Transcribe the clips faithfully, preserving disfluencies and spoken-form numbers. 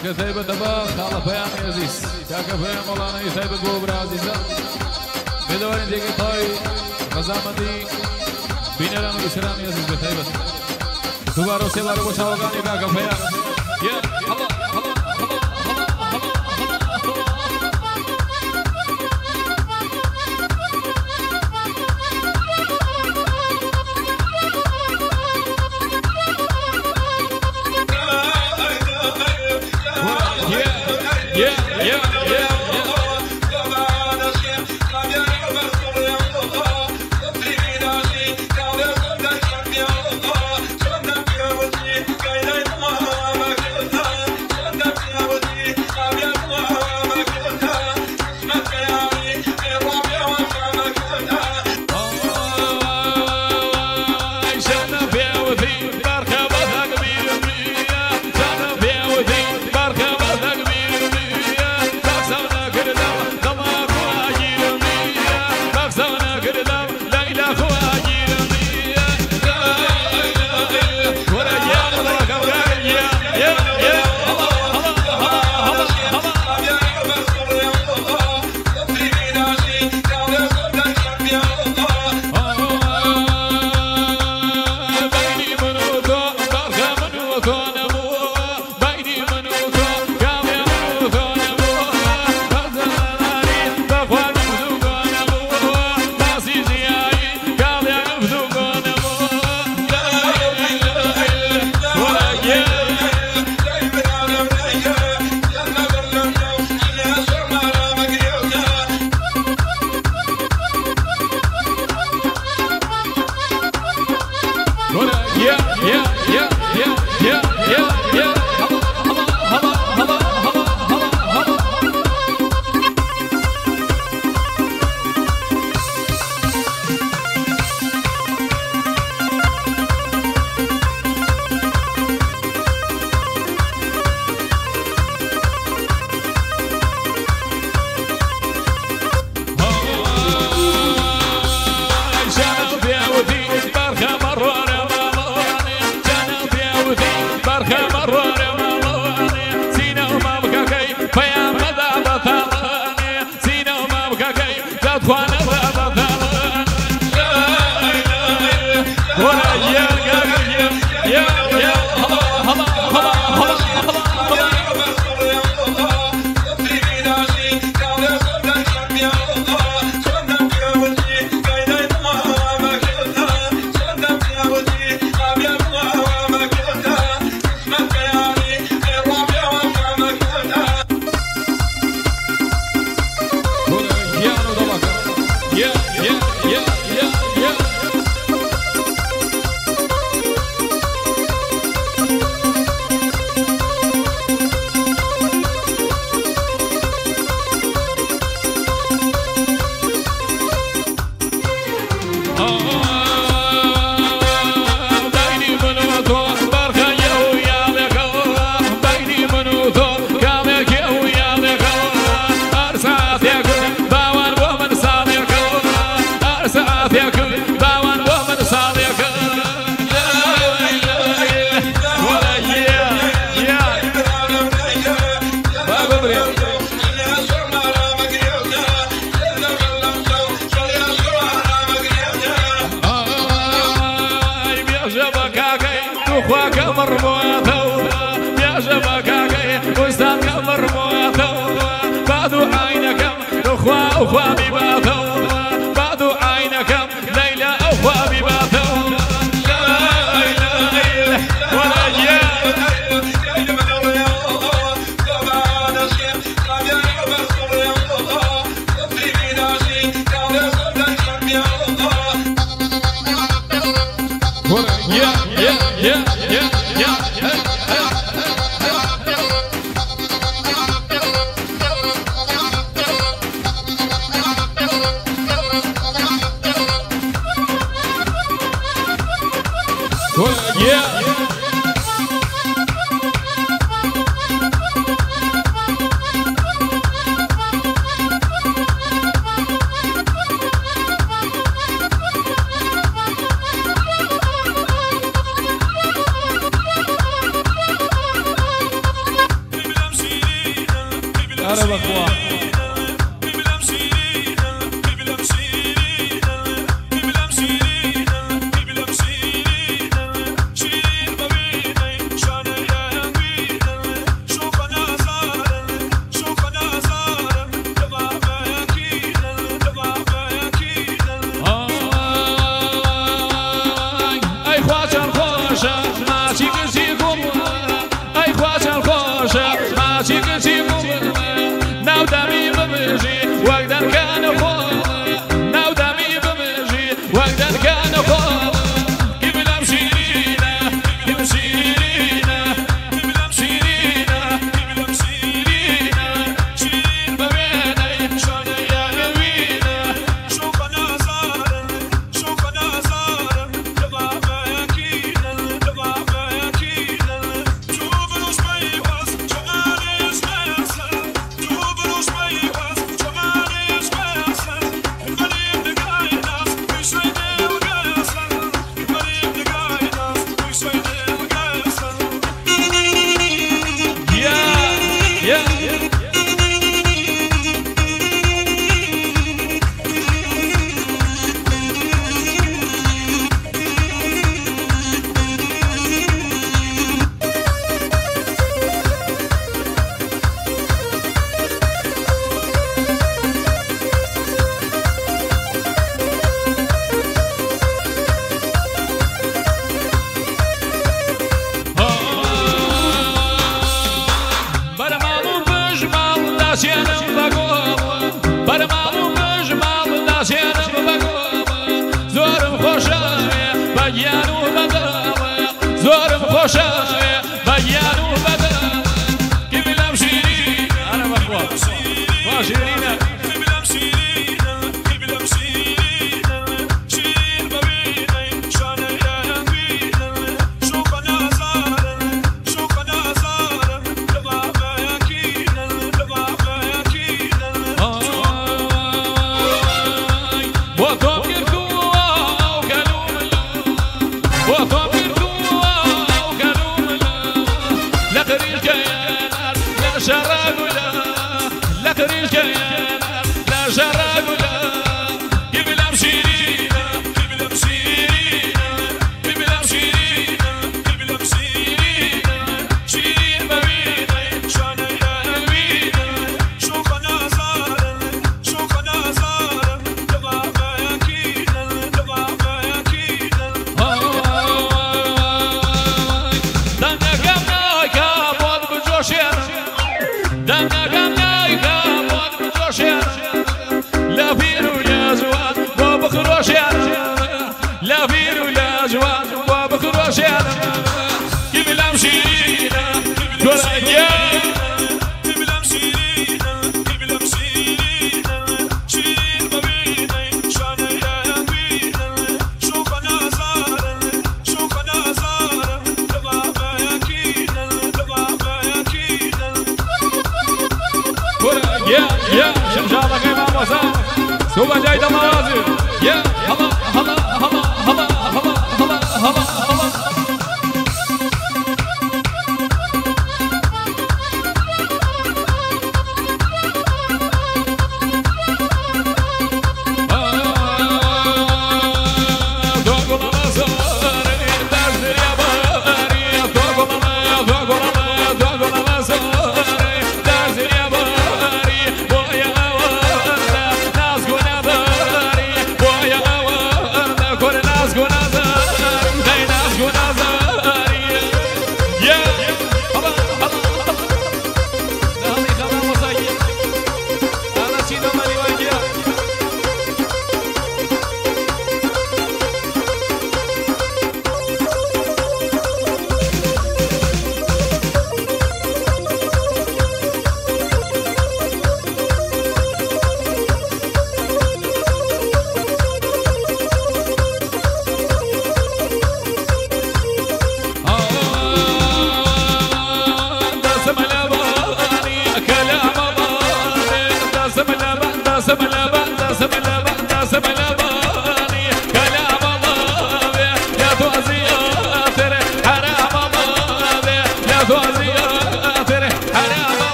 Ke taibat aba, kala payami aziz. Kaka payami Maulana, i taibat bo bra aziza. Bedawarin deke tai, razamati, binarami isrami aziz, ke taibat. Tubaro se laro bo sawagani, kaka payami. Yeah, Allah, Allah, Allah.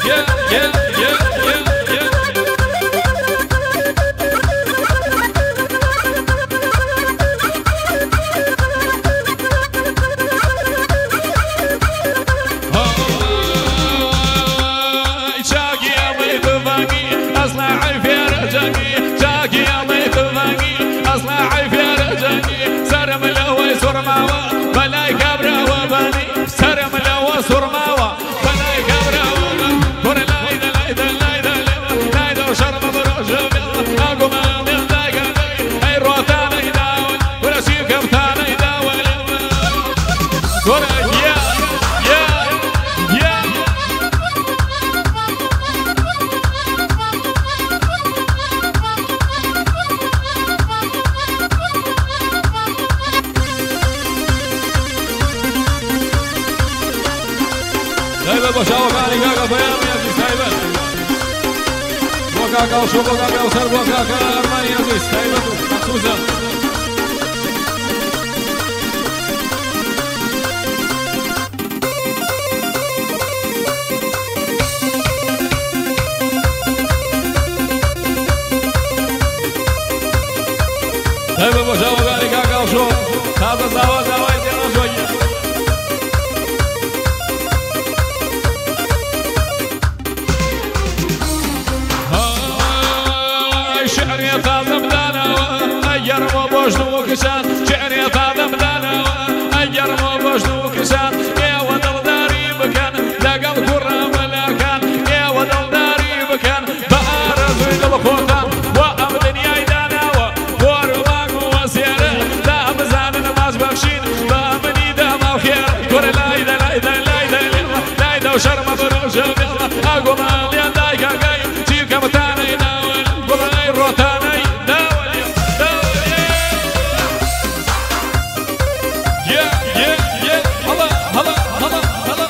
Yeah, yeah, yeah, yeah. Taibet, boşa, Wokani kaka, Payami Aziz, taibet. Wokaka, Osho, Wokaka, Osar, Wokaka, Armani Aziz, taibet, Susan. Taibet, boşa, Wokani kaka, Osho. Taza, zawa, zawa, ite, Osho, ya. Ай, шиъри тазам данао, ай, ярмо божну кишан, шиъри тазам данао, ай, ярмо божну кишан, эва дылдари бакан, дагал курам лакан, эва дылдари бакан, бара зуй дылхотан, ва ам дунияй данао. Хор магу ва сера, да бизанын маз бахшин, ба мани да мал хер. Кор лайда, лайда, лайда, лайда, лайда, шарма баро жабела. Агу мал я дай гагай, чикам танай давал, гулай ро танай давал, давал. Yeah, yeah, yeah. Ала, ала, ала, ала.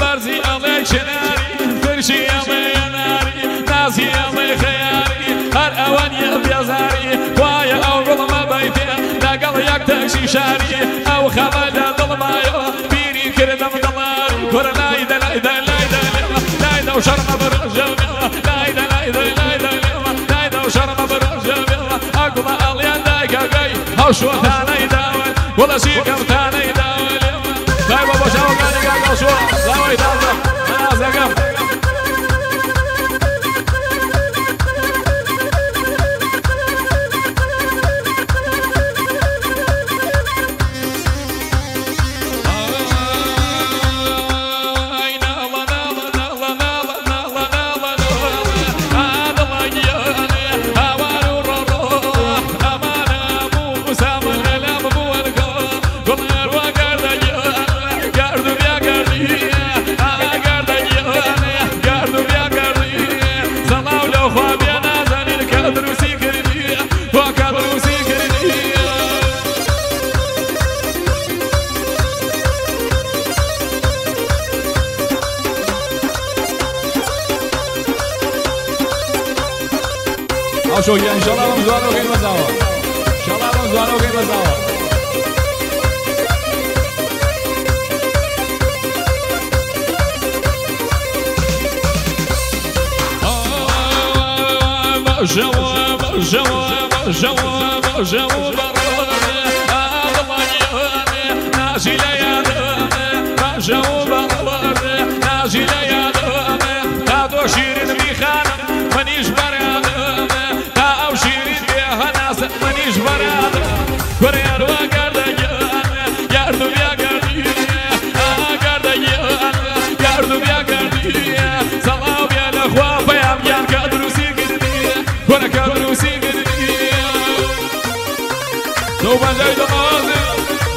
Барзи алай чанари, фирши алай анари, нази алай хаяри, хар ауан я бязари, хвая ау гулма байтэ, дагал як такси шари, ау хамада дулмайо, бири кирдам далари, кур лайда, лайда, лайда, лайда, лайда, ушарма баража, лайда, лайда, лайда, лайда, ушарма баража, агула алиан дай гагай, хау шуа танай давай, гула сикам танай давай. Дай бабо шао гани гага шуа, давай, давай, давай, давай. Ошо, я, иншалла, ма зуано кей мазао. Иншалла, ма зуано кей мазао.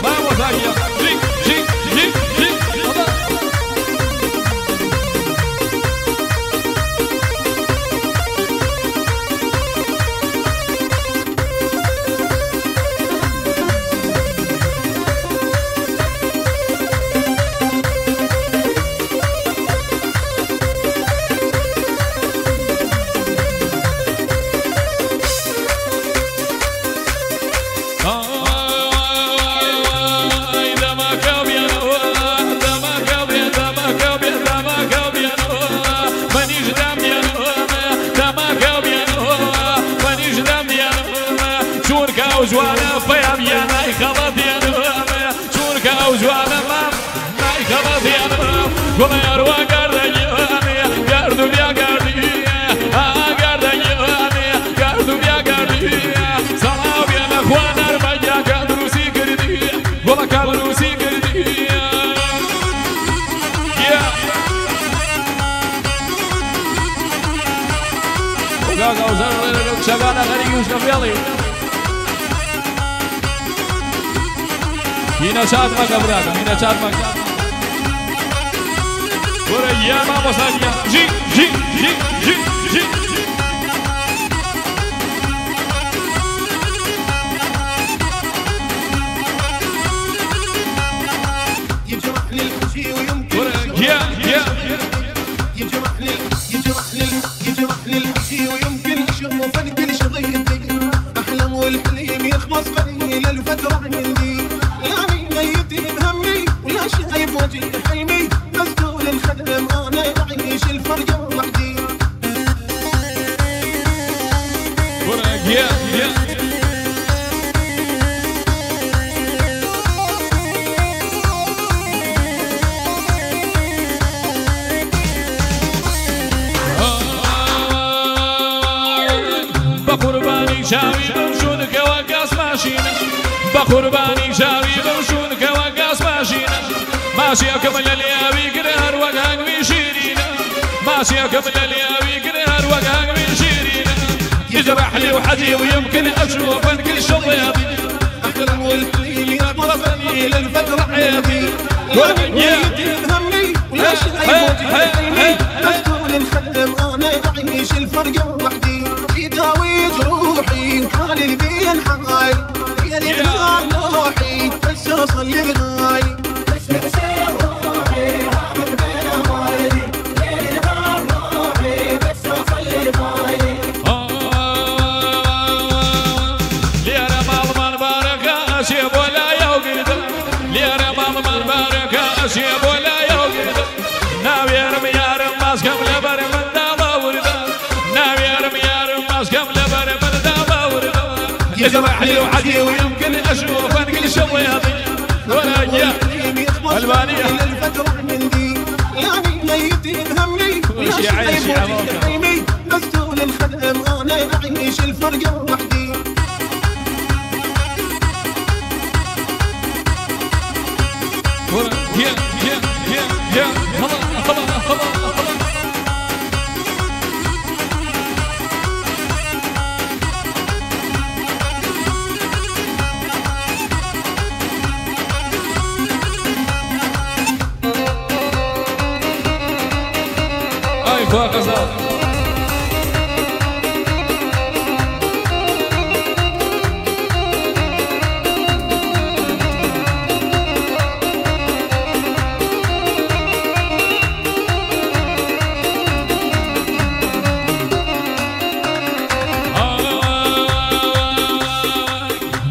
Vamos, Aguilar. Jig, jig, jig, jig. Hina chad maka, brother, hina chad maka. Ora, ya, vamos allá. Ji, ji, ji, ji, ji. Ora, ya, ya. يجرحني، يجرحني، يجرحني الحكي ويمكن أشوفن كل شي ضيقي. أحلم والحلم يخبص فيي للفترة عندي. لا ميتي بهمي ولا شايف وجهي حلمي. مسجون الخدم أنا أعيش الفرقة وحدي. بە قوربانی چاوی بم شوونکە وە گاز ماشینە، بە قوربانی چاوی بم شوونکە وە گاز ماشینە. ماسیەکم لە لیاوی گرە هەر وەک هەنگوی شیرینە، ماسیەکم لە لیاوی گرە هەر وەک هەنگوی شیرینە. يجرحني وحدي ويمكن أشوفن كل شي ضيقي. أحلم والحلم يخبص فيي للفترة عندي. لا ميتي بهمي ولا شايف وجهي حلمي. مسجون الخدم أنا أعيش الفرقة وحدي. يداوي جروحي وحالي بين حالي. يا ليل نهار نوحي بس أصلي لغالي. لێرە ماڵمان بارەکە ئەچێ بۆ لای ئەو گردە، لێرە ماڵمان بارەکە ئەچێ بۆ لای ئەو گردە. ناوێرم یارم ماسکەم لەبەر منداڵە وردە، ناوێرم یارم ماسکەم لەبەر منداڵە وردە. يجرحني وحدي ويمكن أشوفن كل شي ضيقي. ولا يا ألمانيا. للفترة عندي. يعني ميتي بهمي. ولا شي عايش يا حلمي. مسجون الخدم أنا أعيش الفرقة وحدي.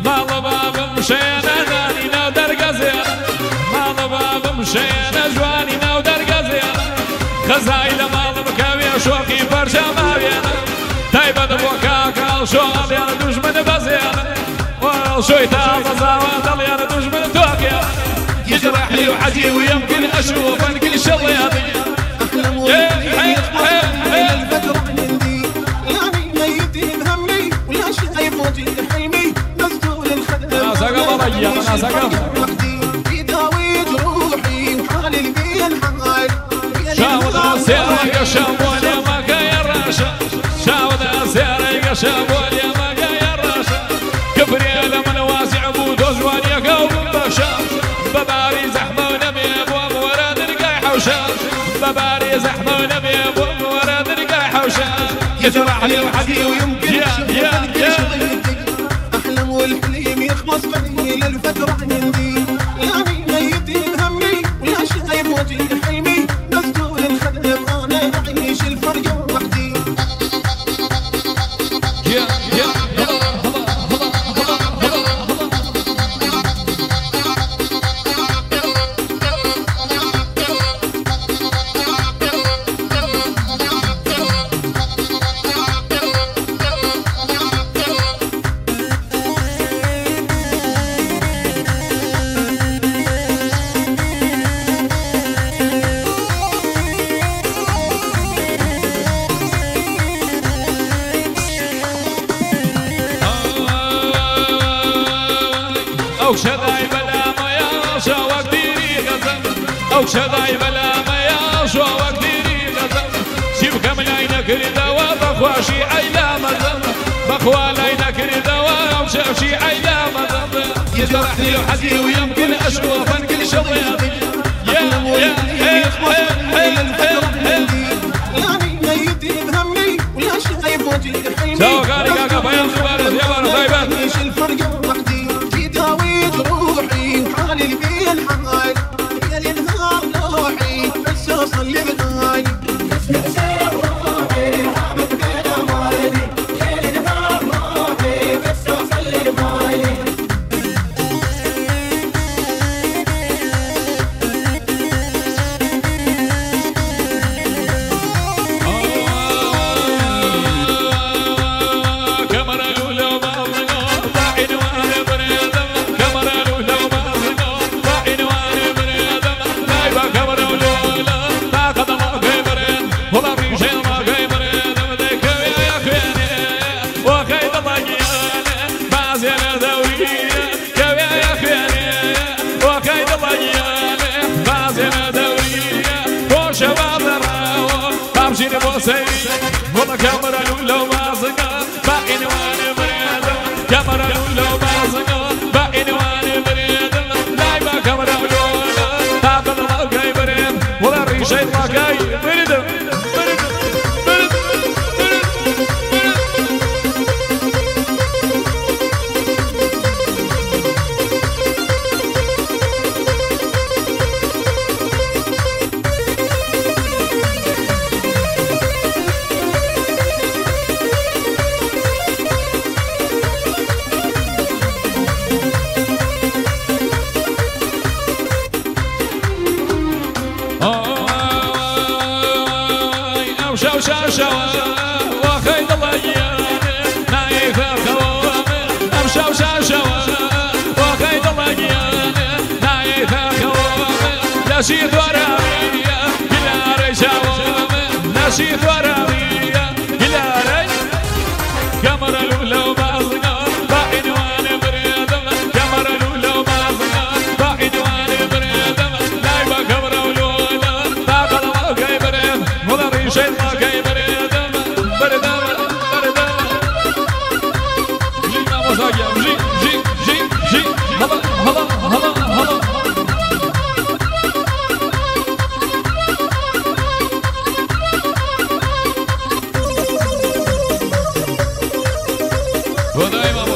ماڵ بابم شەیەنە، نانی ناو دەرگەزێنە. ماڵ بابم شەیەنە، جوانی ناو دەرگەزێنە. خەزای لە ماڵم کەوێ، شۆخی پەرچە ماوێنە. تایبەت بۆ کاکە ئەڵشۆ، ئەڵێن دوژمن بەزێنە. وەڵا ئەڵشۆی تازە زاوا، دەڵێن دوژمن تۆکێنە. يجرحني وحدي ويمكن أشوفن كل شي ضيقي. أحلم والحلم يخبص فيي للفترة عندي. يعني ميتي بهمي ولا شايف وجهي حلمي. مسجون الخدم أنا أعيش الفرقة وحدي. يداوي جروحي وحالي بين حالي. شاوەت ئەسێرەی گەشە بۆ لێمەکەی ڕەشە. شاوەت ئەسێرەی گەشە بۆ لێمەکەی ڕەشە. کفرێ لە من واسیع بوو، تۆ جوانیەکە و ببەخشە. بە باری زەحمە نەبێ بۆم وەرە درگای حەوشە. بە باری زەحمە نەبێ بۆم وەرە درگای حەوشە. يجرحني وحدي ويمكن يا، يا، يا. أحلم والحلم يخبص فيي للفترة عندي. يعني ميتي بهمي ولا شايف وجهي حلمي. مسجون الخدم أنا أعيش الفرقة وحدي. ئەو کچە دای بەلامەیە، شەوەک دیری غەزەب. ئەو کچە دای بەلامەیە، شەوەک دیری غەزەب. چی بکەم لای نەکردەوە، بەخوا شیعەی لا مەزەب. بەخوا لای نەکردەوە، ئەو کچە شیعەی لا مەزەب. جرحني لوحدي ويمكن أشوفن كل شوية. يا، يا، إيه، إيه، إيه، إيه، إيه. شو غالي يا قبايل خبر، يا بارو دايما. ودايمًا